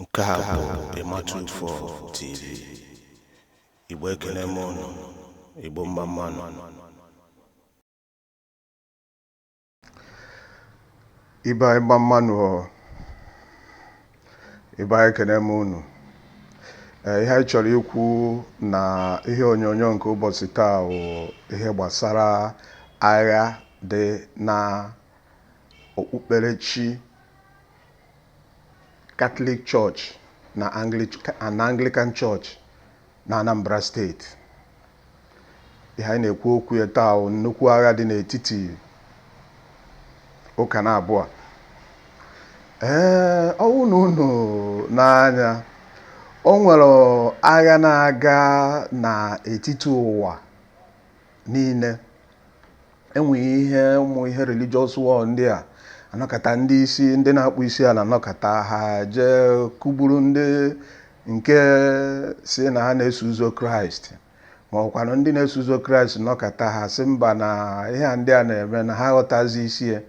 Nke a bụ Ịma24 TV. Igbo, ekene m ụnụ. Igbo, mma mmanụ. Ibe anyị, mma mmanụ ọ. Ibe anyị, ekene m unu. Ee, ihe anyị chọrọ ikwu na ihe onyonyo nke ụbọchị taa bụ ihe gbasara agha dị na okpukperechi Catholic Church na Anglican Church na Anambra Steeti. Ihe anyị na-ekwu okwu ya taa bụ nnukwu agha dị n'etiti ụka na abụọ. Ee, ọwụ na unu n'anya, o nwere agha na-aga n'etiti ụwa niile. Enweghị ihe ụmụ ihe religious war ndị a anọkọta, ndị isi, ndị na-akpụ isi ala anọkọta, ha jee kụgburu ndị nke si na ha na-eso ụzọ Kraịst, ma ọkwanụ ndị na-eso ụzọ Kraịst nọkọta, ha sị mba, na ihe a ndị a na-eme na ha aghọtazi isi ya.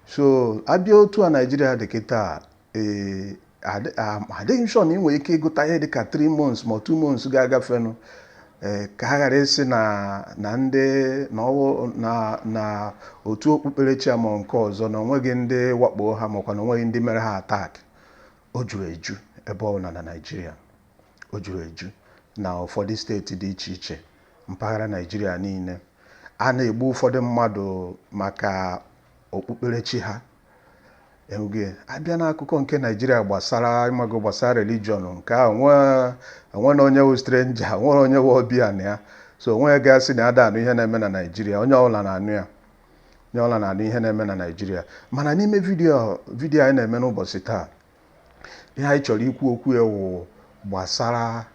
So abịa otu a Naijiria dị kịta, ee, adịghị m sure na ị nwere ike ịgụta ihe dịka 3 months ma 2 months ga-agafenụ, ee, ka ha ghara ịsị na ndị na ọwụ na otu okpukperechi a ma nke ọzọ na onweghị ndị wakpo ha, makwa na onweghị ndị mere ha attack. O juru eju ebe ọbụla na Naijiria. O juru eju na ụfọdụ steeti dị iche iche, mpaghara Naijiria niile. A na-egbu ụfọdụ mmadụ maka okpukperechi ha. Enweghị abịa n'akụkọ nke Naijiria gbasara ịmago gbasara religion nke a, onwe na onye wụ stranger, nwere onye wụ ọbịa na ya. So onwe gasị na ada anụ ihe na-eme na Naijiria. Onye ọbụla na-anụ ya, onye ọbụla na-anụ ihe na-eme na Naijiria. Mana n'ime video anyị na-eme n'ụbọchị taa, ihe anyị chọrọ ikwu okwu ya wụ gbasara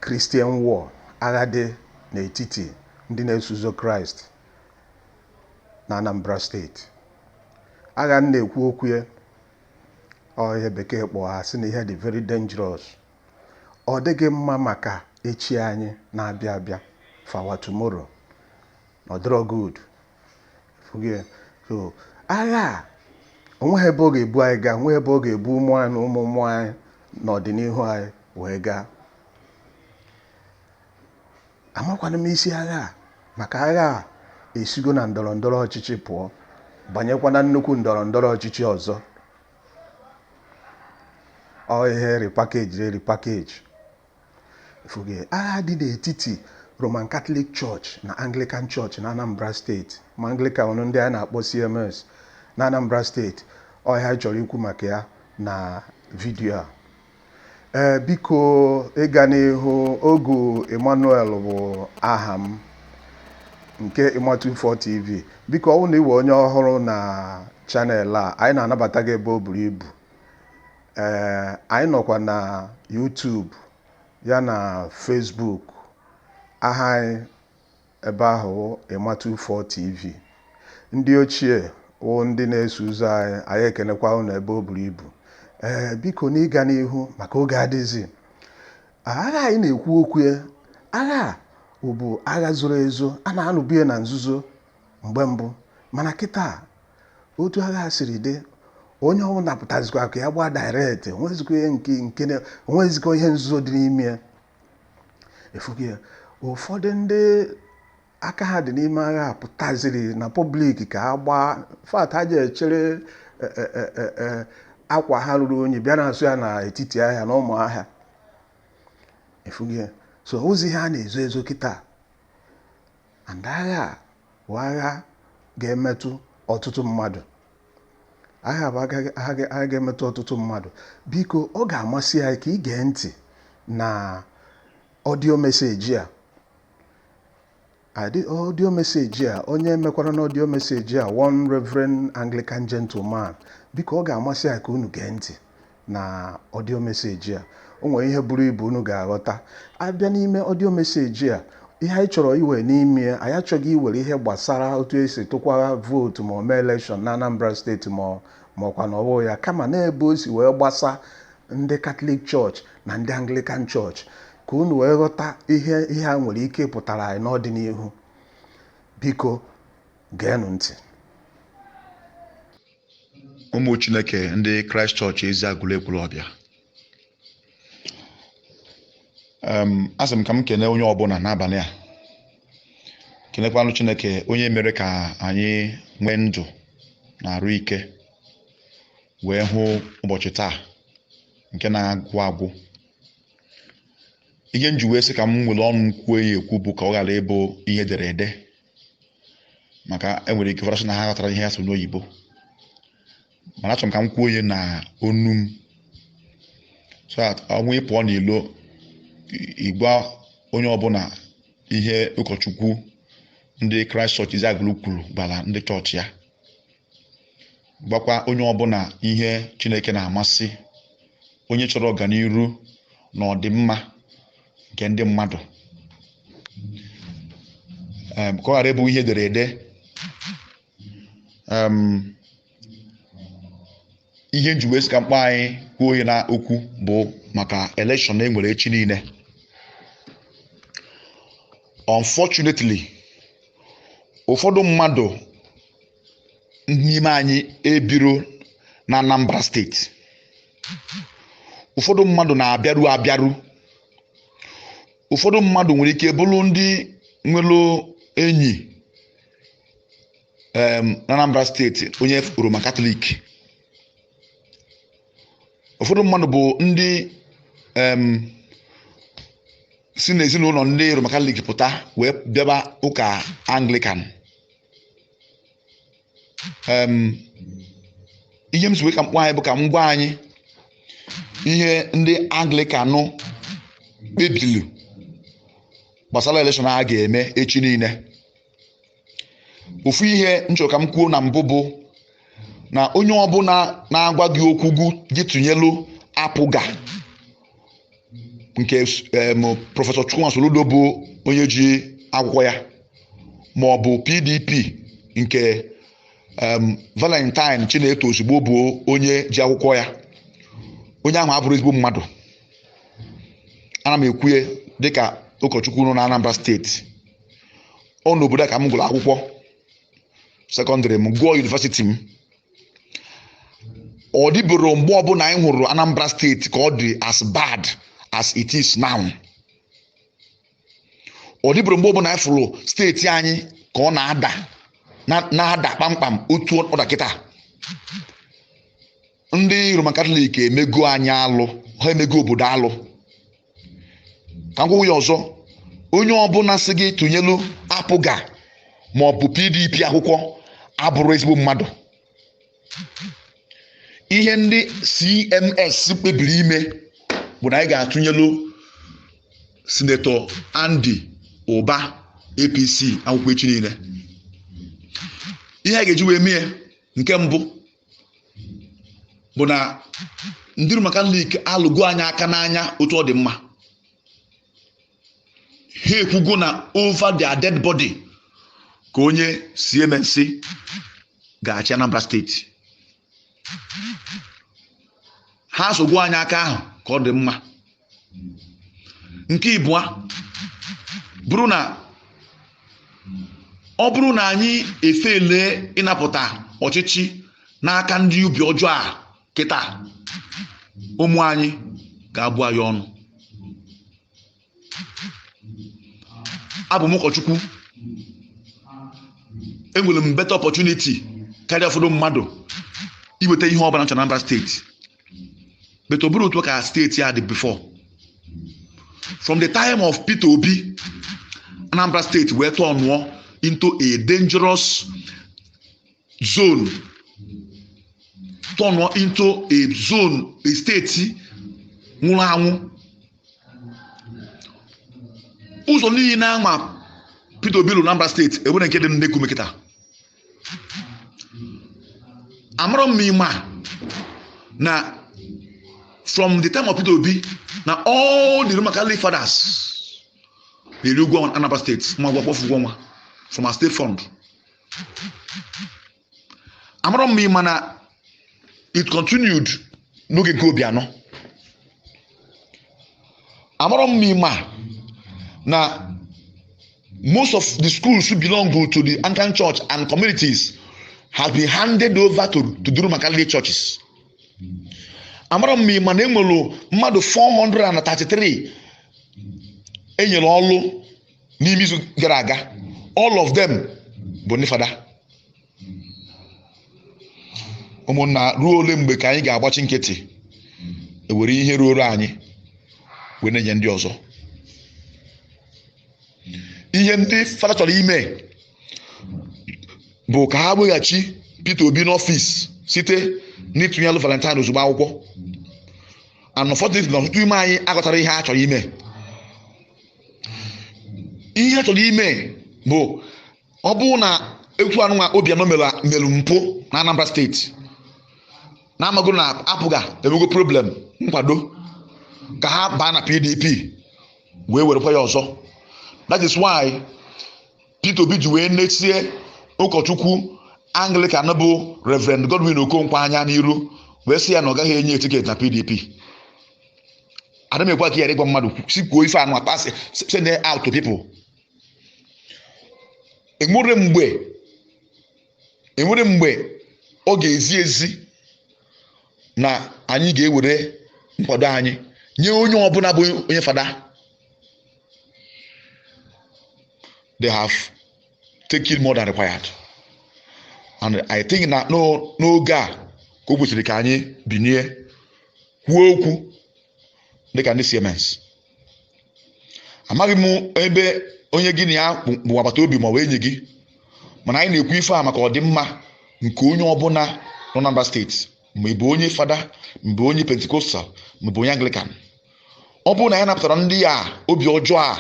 Christian war, agha dị n'etiti ndị na-eso ụzọ Kraịst na Anambra Steeti. Agha m na-ekwu okwu ya, ọ ihe Bekee kpọọ ha sị na ihe dị very dangerous. Ọ dịghị mma maka echi anyị na-abịa abịa, for our tomorrow. Ọ dịrọ good. So agha a, onweghị ebe ọ ga-ebu anyị gaa, onweghị ebe ọ ga-ebu ụmụ anyị na ụmụ ụmụ anyị n'ọdịnihu anyị wee gaa. Amakwana m isi agha a, maka agha a esigo na ndọrọ ndọrọ ọchịchị pụọ, banyekwa na nnukwu ndọrọ ndọrọ ọchịchị ọzọ. Ọ ihe repackage, repackage fuge. Agha dị n'etiti Roman Catholic Church na Anglican Church na Anambra Steeti, ma Anglican ndị a na-akpọ CMS na Anambra Steeti, ọ ihe anyị chọrọ ikwu maka ya na video a. Ee, biko, ịga n'ihu, Ogu Emmanuel bụ aha m nke Ịma24 TV. Biko, ọ bụrụ na ị wee onye ọhụrụ na channel a, anyị na-anabata gị ebe o buru ibu. Ee, anyị nọkwa na YouTube ya na Facebook. Aha anyị ebe ahụ Ịma24 TV. Ndị ochie wụ ndị na-eso ụzọ anyị, anyị ekenekwa unu ebe o buru ibu. Ee, biko, n'ịga n'ihu, maka oge adịzi, agha anyị na-ekwu okwu ya, agha a bụ agha zoro ezo a na-anụbu ya na nzuzo mgbe mbụ, mana kịta, otu agha siri dị, onye ọbụla pụtazikwa ka ya gbaa direct. Onwezikwa ihe nke onwezikwa ihe nzuzo dị n'ime ya. Efughị ya, ụfọdụ ndị aka ha dị n'ime agha pụtaziri na public ka ha gbaa fat. Ha ji echere akwa ha ruru unyi bịa na-asụ ya n'etiti ahịa na ụmụ ahịa. Efughị ya. So ozi ihe a na-ezo ezo kịta, and agha bụ agha ga-emetụ ọtụtụ mmadụ. Agha bụ agha ga-emetụ ọtụtụ mmadụ. Biko, ọ ga-amasị anyị ka ị gee ntị na audio message a. Audio message a, onye mekwara na audio message a, one Reverend Anglican gentleman. Biko, ọ ga-amasị anyị ka unu gee ntị na audio message a. O nwere ihe buru ibu unu ga-aghọta. Abịa n'ime audio message a, ihe anyị chọrọ iwe n'ime ya, anyị achọghị iwere ihe gbasara otu esi tụkwa vootu ma o mee election na Anambra Steeti, ma ọkwa na ọwụ ya, kama n'ebe o si wee gbasa ndị Catholic Church na ndị Anglican Church, ka unu wee ghọta ihe ihe a nwere ike ịpụtara anyị n'ọdịnihu. Biko, geenụ ntị. Ụmụ Chineke ndị Kraịst Chọọchị Eziagụlụ Ekwulọbịa, asị m ka m kene onye ọbụla n'abalị a, kenekwanụ Chineke onye mere ka anyị nwee ndụ na arụ ike wee hụ ụbọchị taa nke na-agwụ agwụ. Ihe m ji wee sị ka m nwere ọnụ m kwuo ya ekwu bụ ka ọ ghara ịbụ ihe edere ede, maka enwere ike ụfọdụ sị na ha ghọtara ihe ya so n'oyibo, mana achọrọ m ka m kwuo ya na onu m, so that ọnwụ ị pụọ n'ilo ịgwa onye ọbụla ihe ụkọchukwu ndị Kraịst Chọọchị Eziagụlụ kwuru gwara ndị chọọchị ya, gwakwa onye ọbụla ihe Chineke na-amasị, onye chọrọ ọganiru na ọdịmma nke ndị mmadụ, ka ọ ghara ịbụ ihe edere ede. Ihe nji wee sị ka mkpa anyị kwuo ya na okwu bụ maka elekshọn e nwere echi niile. Unfortunately, ụfọdụ mmadụ n'ime anyị ebiro na Anambra steeti, ụfọdụ mmadụ na-abịaru abịaru, ụfọdụ mmadụ nwere ike bụrụ ndị nwere enyi na Anambra steeti onye Roman Katọlik, ụfọdụ mmadụ bụ ndị si n'ezinụlọ ndị Roman Katọlik pụta wee bịaba ụka Anglican. Ihe m si wee ka mkpọ anyị bụ ka m gwa anyị ihe ndị Anglican kpebiri gbasara elekshọn a ga-eme echi niile. Ofu ihe m chọrọ ka m kwuo na mbụ bụ na onye ọbụla na-agwa gị okwu gị tụnyelu apụga nke Prọfesọ Chukwuma Soludo bụ onye ji akwụkwọ ya, ma ọ bụ PDP nke Valentine Chineto Ozugbo bụ onye ji akwụkwọ ya, onye ahụ abụrụ ezigbo mmadụ. Ana m ekwuye dịka ụkọchukwu nọ na Anambra steeti. Ọ n'obodo a ka m gụrụ akwụkwọ sekọndịrị m, gụọ yunivesiti m. Ọ dịboro mgbe ọbụla anyị hụrụ Anambra steeti ka ọ dị as bad as it is now. Ọ dịboro mgbe ọbụla anyị fụrụ steeti anyị ka ọ na-ada na-ada kpamkpam otu ọ da kịta. Ndị Roman Katọlik emego anyị alụ, ha emego obodo alụ. Ka m gwụwa ya ọzọ, onye ọbụla sị gị tụnyelu apụga ma ọ bụ PDP akwụkwọ abụrụ ezigbo mmadụ. Ihe ndị CMS kpebiri ime bụ na anyị ga-atụnyelu Sinetọ Andy Ụba APC akwụkwọ echi niile. Ihe a ga-eji wee mee nke mbụ bụ na ndị Roman Katọlik alụgo anyị aka n'anya otu ọ dị mma. Ha ekwugo na over their dead body ka onye CMS ga-achị Anambra steeti. Ha sogbu anyị aka ahụ ka ọ dị mma. Nke ịbụa bụrụ na ọ bụrụ na anyị efele ịnapụta ọchịchị n'aka ndị ubi ọjọọ a kịta, ụmụ anyị ga-abụ anyị ọnụ. Abụ m ụkọchukwu, enwere m better opportunity karịa ụfọdụ mmadụ iweta ihe ọbụla nchọ na Anambra steeti, but ọ bụrụ otu ka steeti a dị before. From the time of Peter Obi, Anambra steeti wee turnụọ into a dangerous zone, turnụọ into a zone, a steeti nwụrụ anwụ. Ụzọ niile ama Peter Obi lụrụ Anambra steeti enwere nke dị nnekwu kịta. Amarọ m ime na from the time of Peter Obi na all the Roman Catholic fathers na-eri ụgwọ Anambra steeti ma ụgwọ ụgwọ ọnwa from our state fund. Amarọ m ime na it continued n'oge nke Obianọ. Amarọ m ime na most of the schools who belong to the Anglican Church and communities Has been handed over to the Roman Catholic churches. Amara m ma na enwere mmadụ 433 enyere ọlụ n'ime izu gara aga. All of them bụ ndị fada. Ụmụnna, ruo ole mgbe ka anyị ga-agbachi nkịtị ewere ihe ruoro anyị wee na-enye ndị ọzọ? Ihe ndị fada chọrọ ime bụ ka ha weghachi Peter Obi n'ọfịs site n'ịtụnyelụ Valentine ozugbo akwụkwọ. And unfortunately, na ọtụtụ ime anyị aghọtara ihe a chọrọ ime. Ihe a chọrọ ime bụ, ọ bụrụ na ekwu anụnwa Obianọ mere mpụ na Anambra Steeti, na amago na APGA enwego problem nkwado ka ha baa na PDP wee werekwa ya ọzọ. That is why Peter Obi ji wee netie ụkọchukwu Anglican bụ Reverend Godwin Okonkwo anya n'iru, wee sị ya na ọ gaghị enye ticket na PDP. Ada m ekwe ka yara ịgwa mmadụ si kwuo ife anụ pass, send it out to people. Enwere mgbe ọ ga-ezi ezi na anyị ga-ewere nkwado anyị nye onye ọbụla bụ onye fada. They have taken more than required, and I think na n'oge a ka o kwesịrị ka anyị binie kwuo okwu dịka ndị Siemens. Amaghị m ebe onye gị na ya bụ agbata obi ma ọ bụ enyi gị, mana anyị na-ekwu ife a maka ọdịmma nke onye ọbụla nọ na Anambra Steeti, ma ị bụ onye fada, ma ị bụ onye Pentecostal, ma ị bụ onye Anglican. Ọ bụrụ na anyị napụtara ndị a obi ọjọọ a,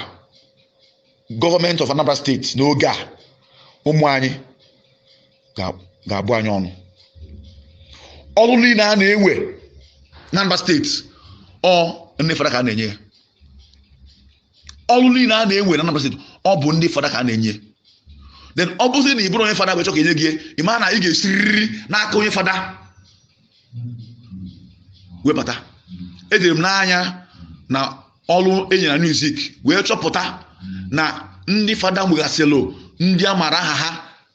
gọọmenti of Anambra Steeti n'oge a, ụmụ anyị ga-abụ anyị ọnụ. Ọrụ niile a na-ewe na Anambra Steeti, ọ ndị fada ka a na-enye ya. Ọrụ niile a na-ewe na Anambra Steeti, ọ bụ ndị fada ka a na-enye. Then ọ bụzi na ị bụrụ onye fada wee chọ ka enye gị, ị mara na ị ga-esiriri n'aka onye fada webata. Ejere m n'anya na ọrụ enyere na music wee chọpụta na ndị fada nwegasịrị ndị a maara aha ha,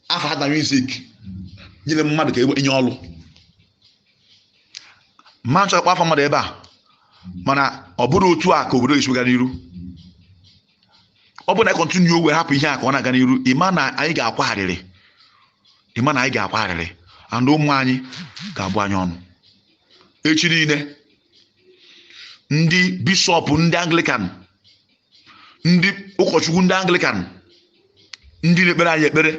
afa ha na music, nyere mmadụ ka enye ọrụ. Ma nchọ akpa afọ mmadụ ebe a, mana ọ bụrụ otu a ka obodo ga-esi gaa n'iru. Ọ bụrụ na continue wee hapụ ihe a ka ọ na-aga n'iru, ịma na anyị ga-akwagharịrị, ịma na anyị ga-akwagharịrị, and ụmụ anyị ga-abụ anyị ọnụ echi niile. Ndị bishọp ndị Anglican, ndị ụkọchukwu ndị Anglican, ndị na-ekpere anyị ekpere,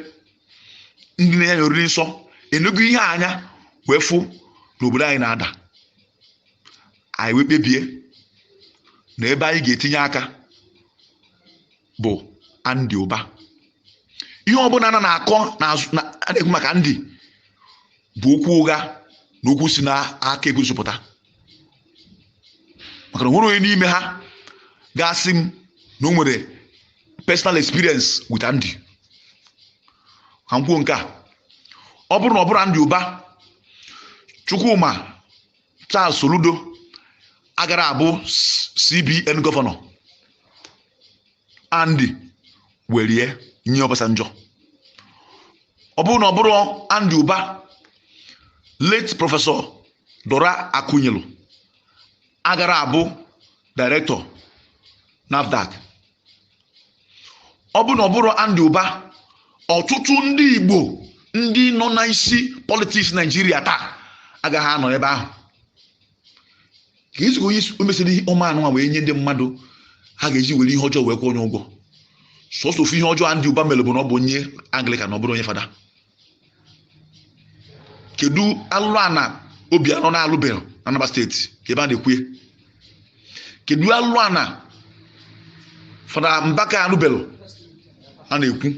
ndị na-enye anyị oriri nsọ, enego ihe anya wee fụ na obodo anyị na-ada. Anyị wee kpebie na ebe anyị ga-etinye aka bụ Andy Ụba. Ihe ọbụla na na-akọ na a na-ekwu maka Andy bụ okwu ụgha na okwu si n'aka ekwensu pụta, maka na onwere onye n'ime ha ga-asị m na o nwere personal experience with Andy. Ka m kwuo nke a, ọ bụrụ na ọ bụrụ Andy Ụba, Chukwuma Charles Soludo agara abụ CBN gọvanọ. Andy werie nye Obasanjo. Ọ bụrụ na ọ bụrụ Andy Ụba, late Professor Dora Akunyelu agara abụ director NAFDAC. Ọ bụrụ na ọ bụrụ Andy Ụba, ọtụtụ ndị Igbo ndị nọ na isi politics Naijiria taa agaghị anọ ebe ahụ. Ka ezigbo onye o mesịrị ọma anụnwa wee nye ndị mmadụ ha ga-eji were ihe ọjọọ wee kwụọ onye ụgwọ. Sọsọ ofu ihe ọjọọ Andy Ụba mere bụ na ọ bụ onye Anglican, na ọ bụrụ onye fada. Kedu alụlụ ana Obianọ na-alụbeghị na Anambra Steeti ka ebe a na-ekwu? Kedu alụlụ ana Fada Mbaka alụbeghị a na-ekwu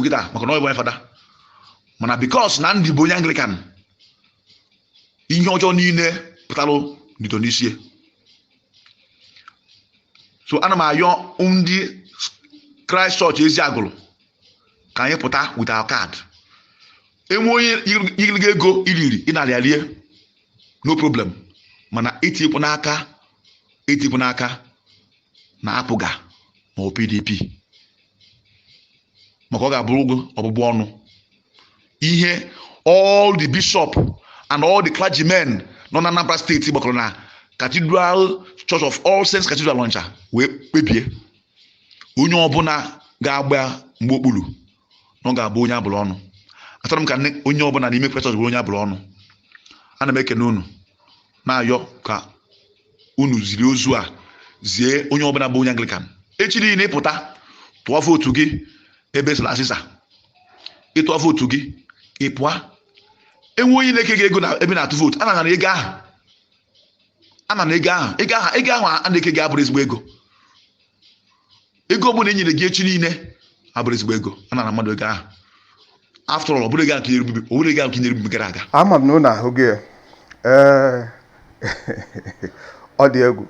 kịta maka na ọ bụ onye fada? Mana because na Andy bụ onye Anglican, ihe ọjọọ niile pụtalụ n'ito n'isi. So ana m ayọ ndị Christ Church Eziagụlụ ka anyị pụta with our card. Enwe onye yigirigo ego iriri ịnarị ya rie, no problem, mana etinyekwu n'aka na APGA ma ọ PDP, maka ọ ga-abụrụ gị ọbụbụ ọnụ. Ihe all the bishop and all the clergymen nọ na Anambra Steeti gbakọrọ na Cathedral Church of All Saints Cathedral, Ọnịcha, wee kpebie, onye ọbụla ga-agba mgbe okpuru na ọ ga-abụ onye abụrụ ọnụ. Achọrọ m ka onye ọbụla n'ime chọọchị bụrụ onye abụrụ ọnụ. Ana m ekene unu, na-ayọ ka unu ziri ozu a zie onye ọbụla bụ onye Anglican. Echi niile ịpụta tụọ vootu gị ebe esila asịsa, ịtụọ vootu gị, ị pụọ. Enwe onye na-eke gị ego na ebe na-atụ vootu, ana na ego ahụ, ana na ego ahụ, ego ahụ, ego ahụ a na-eke gị abụrụ ezigbo ego. Ego ọbụla e nyere gị echi niile abụrụ ezigbo ego. Ana na mmadụ ego ahụ. After all, ọ bụrụ ego ahụ ka nyere ọ bụrụ ego ahụ ka nyere mgbe gara aga. Ama m na unu ahụ gị. Ee, ọ dị egwu.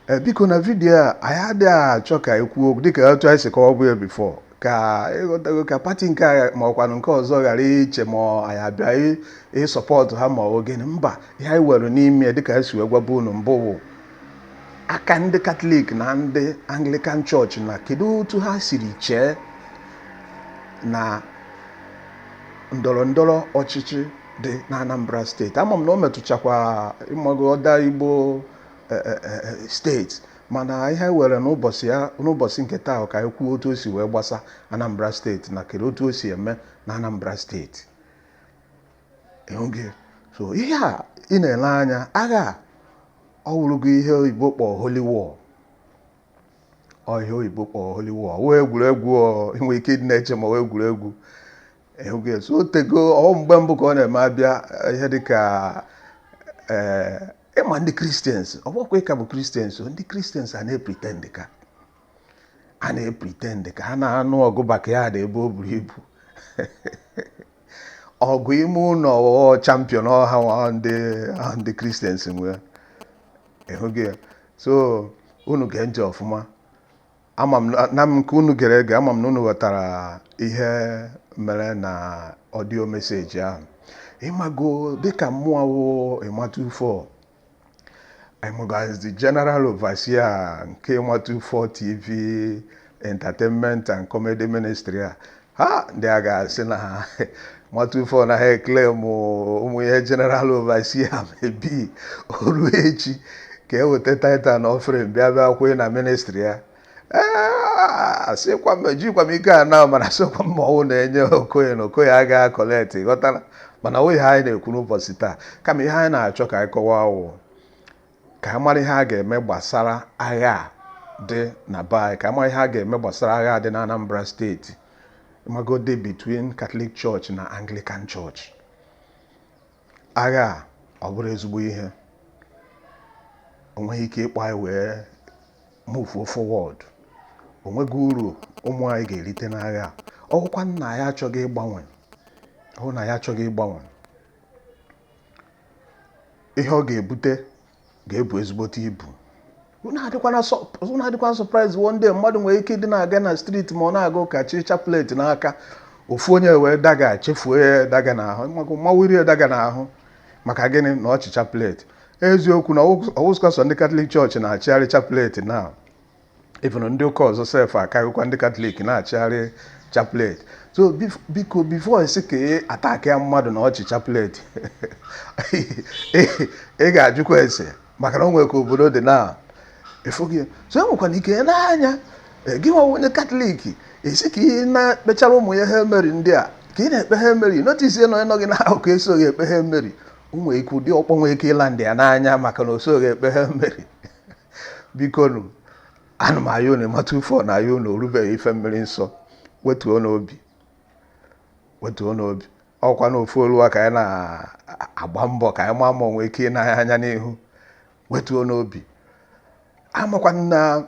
Ee, biko, na vidiyo a, anyị adịghị achọ ka ekwu okwu dịka otu anyị si kọwabụ ya before, ka ịghọtago, ka party nke a ma ọkwanụ nke ọzọ ghara iche ma anyị abịa ịsupport ha ma ọ gịnị. Mba, ihe anyị were n'ime ya, dịka esi wee gwaba unu mbụ, bụ aka ndị Katọlik na ndị Anglican Church, na kedu otu ha siri chee na ndọrọ ndọrọ ọchịchị dị na Anambra Steeti. Ama m na o metụchakwa ịmago ọda Igbo steeti, mana ihe were n'ụbọchị ya, n'ụbọchị nke taa, ka anyị kwuo otu o si wee gbasa Anambra Steeti na kedu otu o si eme na Anambra Steeti. Ịhụghị? So ihe a ị na-ele anya, agha a, ọ wụrụgo ihe oyibo kpọọ holy war. Ọ ihe oyibo kpọọ holy war, ọ wụ egwuregwu. Ọ inwe ike ịdị na-eche ma ọ wụ egwuregwu. Ịhụghị? So o tego, ọ mgbe mbụ ka ọ na-eme abịa ihe dịka ee, ịma ndị Christians, ọ bụkwa ịka bụ Christians o, ndị Christians a na-epretend ka a na-epretend ka ha na-anụ ọgụ backyard ebe o buru ibu, ọgụ ime ụlọ. Ọ champion ọha nwa ndị Christians nwee. Ịhụghị ya? So unu gee ntị ọfụma. Ama m na m nke unu gere ege, ama m na unu ghọtara ihe mere na audio message ahụ. Ịmago, dịka mmụọ wụ Ịma24, ịmago, as the general overseer nke Ịma24 TV Entertainment and Comedy Ministry a, ha ndị a ga-asị na ha Ịma24 na ha eclaim ụmụ ihe general overseer, maybe oru echi ka e weta tithe and offering bịa bịa kwee na ministry ya. Ee, asịkwa m ejikwa m ike a na, mana asịkwa m ma ọnwụ na-enye Okoye na Okoye agaghị collect. Ghọtara? Mana ọ ihe anyị na-ekwu n'ụbọchị taa, kama ihe anyị na-achọ ka anyị kọwaa wụ ka a mara ihe a ga-eme gbasara agha a dị na be anyị, ka a mara ihe a ga-eme gbasara agha a dị na Anambra Steeti, magode between Catholic Church na Anglican Church. Agha a, ọ bụrụ ezigbo ihe, o nweghị ike ịkpọ anyị wee move forward. O nweghị uru ụmụ anyị ga-erite n'agha a. Ọgwụkwa nna ya achọghị ịgbanwe, ọ na ya achọghị ịgbanwe, ihe ọ ga-ebute ga-ebu ezigbote ibu. Unu adịkwana surprise one day mmadụ nwere ike ịdị na-aga na street ma ọ na-aga ụka, chi chaplet n'aka, ofu onye wee daga chefuo ya daga n'ahụ, mawiri ya daga n'ahụ. Maka gịnị? Na ọchị chaplet. Eziokwu na ọwụzụkwa sọ ndị Katọlik Chọọchị na-achịgharị chaplet na even ndị ụka ọzọ sef akarịkwa ndị Katọlik na-achịgharị chaplet. So biko, before esi ka ị attack ya mmadụ na ọchị chaplet, ị ga-ajụkwa ese, maka na o nwere ka obodo dị na efughị. So enwekwana ike n'anya gị nwa onye Katọlik esi ka ị na-ekpechara ụmụ ya Hail Mary ndị a, ka ị na-ekpe Hail Mary, notice na onye nọ gị n'akụkụ esoghị ekpe Hail Mary. O nwere ike ụdị ọkpọ nwere ike ịla ndị ya n'anya maka na o soghị ekpe Hail Mary. Biko nụ, ana m ayọ unu, mata ufo na ayọ unu, orubeghị ife mmiri nsọ. Wetuo n'obi, wetuo n'obi. Ọkwa na ofu oluwa ka anyị na-agba mbọ ka anyị maa ma onwe ike ịnanya anya n'ihu. Wetuo n'obi. Amakwa na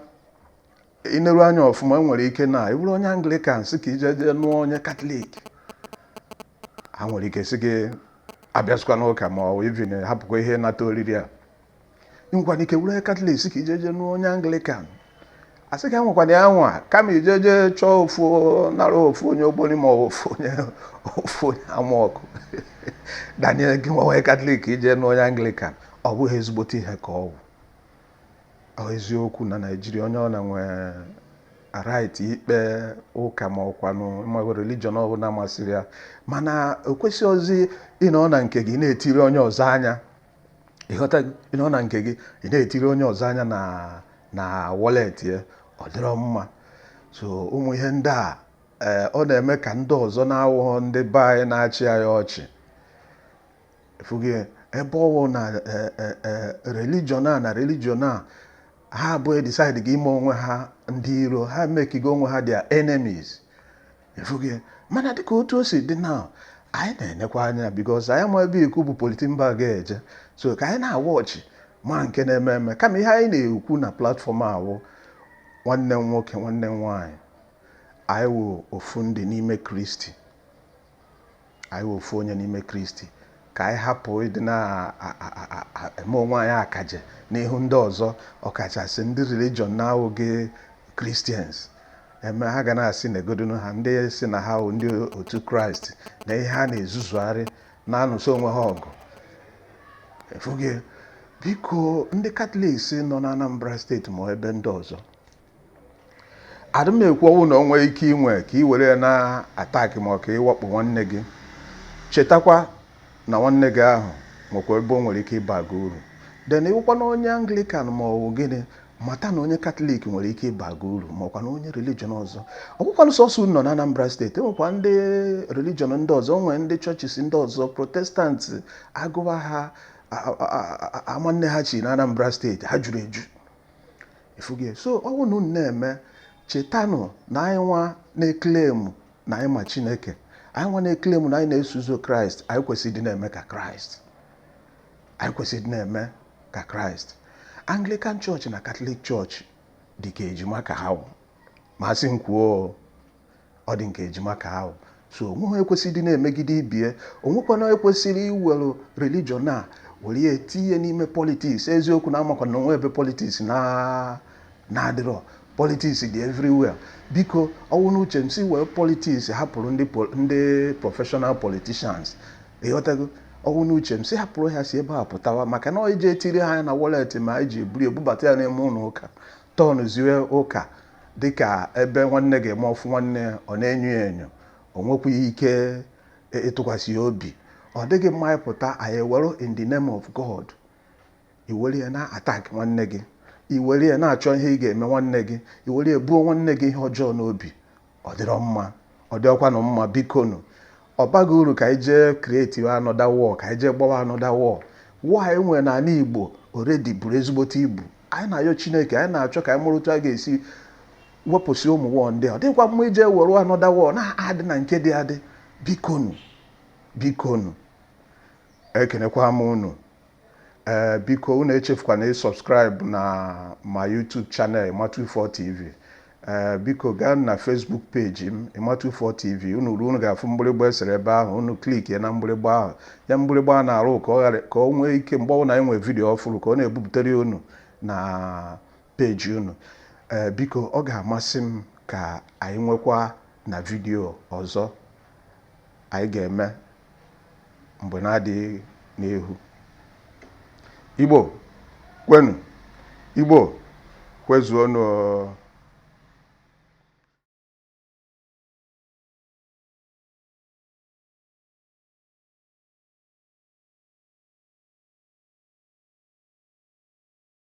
ineru anya ọfụma, enwere ike na ị bụrụ onye Anglican sị ka ije jee nụọ onye Katọlik, ha nwere ike sị gị abịazikwa n'ụka ma ọ even hapụkwa ihe nata oriri a. Ị nwekwana ike were Katọlik sị ka ije jee nụọ onye Anglican, asị ka enwekwana ya nwa, kama ije jee chọọ ofu nara ofu onye Ogboni ma ọ bụ ofu onye Amaọkụ, Daniel, gị nwa onye Katọlik ije nụọ onye Anglican, ọ bụghị ezigbote ihe ka ọ bụ. Ọ eziokwu na Naijiria onye ọ na nwee right ikpe ụka ma ọkwanụ ịmago religion ọbụla masịrị ya, mana o kwesịghịzi ịnọ na nke gị na-etiri onye ọzọ anya. Ịghọta? Ịnọ na nke gị, ị na-etiri onye ọzọ anya na wallet ya, ọ dịrọ mma. So ụmụ ihe ndị a, ee, ọ na-eme ka ndị ọzọ na-awụghọ ndị be anyị na-achị anyị ọchị. Efughị ebe ọwụ na religion a na religion a, ha abụghị decide gị ime onwe ha ndị iro, ha mekigo onwe ha their enemies. Efughị. Mana dịka otu o si dị na, anyị na-enekwa anya, because anyị ma ebe ikwu bụ polythene bag eje. So ka anyị na-awa ọchị ma nke na-eme eme, kama ihe anyị na-ekwu na platform awụ, nwanne m nwoke, nwanne m nwaanyị, anyị wụ ofu ndị n'ime Kristi, anyị wụ ofu onye n'ime Kristi. Ka anyị hapụ ịdị na-eme onwe anyị akaje n'ihu ndị ọzọ, ọkachasị ndị religion na-awụghị Christians. Eme ha ga na-asị na egodonu ha ndị si na ha wụ ndị otu Kraịst na ihe ha na-ezuzugharị na-anụso onwe ha ọgụ. Efughị. Biko, ndị Catholics nọ na Anambra Steeti ma ebe ndị ọzọ, adị m ekwu ọnwụ na o nwee ike inwe ka ị were ya na-attack ma ọ ka ịwakpo nwanne gị. Chetakwa na nwanne gị ahụ nwekwa ebe o nwere ike ịba gị uru. Then ịwụkwa na onye Anglican ma ọ bụ gịnị, mata na onye Katọlik nwere ike ịba gị uru, ma ọkwa na onye religion ọzọ. Ọ bụkwanụ sọsọ unu nọ na Anambra Steeti, enwekwa ndị religion ndị ọzọ, nwee ndị churches ndị ọzọ, Protestant agụwa ha amanne ha chi na Anambra Steeti, ha juru eju. Ifugie. So ọ bụrụ na unu na-eme, chetanụ na anyị nwa na-eclaim na anyị ma Chineke, anyị nwa na-eclaim na anyị na-eso ụzọ Kraịst, anyị kwesịrị ịdị na-eme ka Kraịst, anyị kwesịrị ịdị na-eme ka Kraịst. Anglican Church na Catholic Church dị ka ejima ka ha wụ, ma sị m kwuo, ọ dị nke ejima ka ha wụ. So onweghị ekwesịrị ịdị na-emegide ibie, onwekwana ekwesịrị iwere religion a were ya etinye n'ime politics. Eziokwu na amakwa na onwe ebe politics na na-adịrọ, politics dị everywhere. Biko, ọwụ n'uche m si wee politics hapụrụ ndị professional politicians. Ịghọtago? Ọwụ n'uche m si hapụrụ ha si ebe a pụtawa, maka na ije etiri ha na wallet ma eji eburu ebubata ya n'ime ụlọ ụka, tọnụzie ụka dịka ebe nwanne ga-eme ọfụ nwanne ya, ọ na-enyo ya enyo, o nwekwaghị ike ịtụkwasị ya obi. Ọ dịghị mma. Ịpụta, anyị ewere in the name of God, iwere ya na attack nwanne gị, iwere ya na-achọ ihe ị ga-eme nwanne gị, iwere ya buo nwanne gị ihe ọjọọ n'obi, ọ dịrọ mma, ọ dịọkwanụ mma. Bikonu, ọ baghị uru ka anyị jee create another war, ka anyị jee gbawa another war. War anyị nwere n'ala Igbo already buru ezigbote ibu. Anyị na-ayọ Chineke, anyị na-achọ ka anyị mụrụ otu a ga-esi wepụsị ụmụ war ndị a. Ọ dịghịkwa mma ije were another war na-adị na nke dị adị. Bikonu, bikonu, ekenekwa m unu. Ee, biko, unu echefukwana ịsubscribe na ma YouTube channel Ima24 TV. Ee, biko, gaa na Facebook page m, Ima24 TV. Unu ruo, unu ga-afụ mgbịrịgba esere ebe ahụ. Unu click na mgbịrịgba ahụ, ya mgbịrịgba a na-arụ ka ọ ghara ka o nwee ike, mgbe ọbụla anyị nwee video ọfụrụ, ka ọ na-ebupụtere unu na peji unu. Ee, biko, ọ ga-amasị m ka anyị nwekwa na video ọzọ anyị ga-eme mgbe na-adịghị n'ihu. Igbo kwenu, Igbo kwezuonu.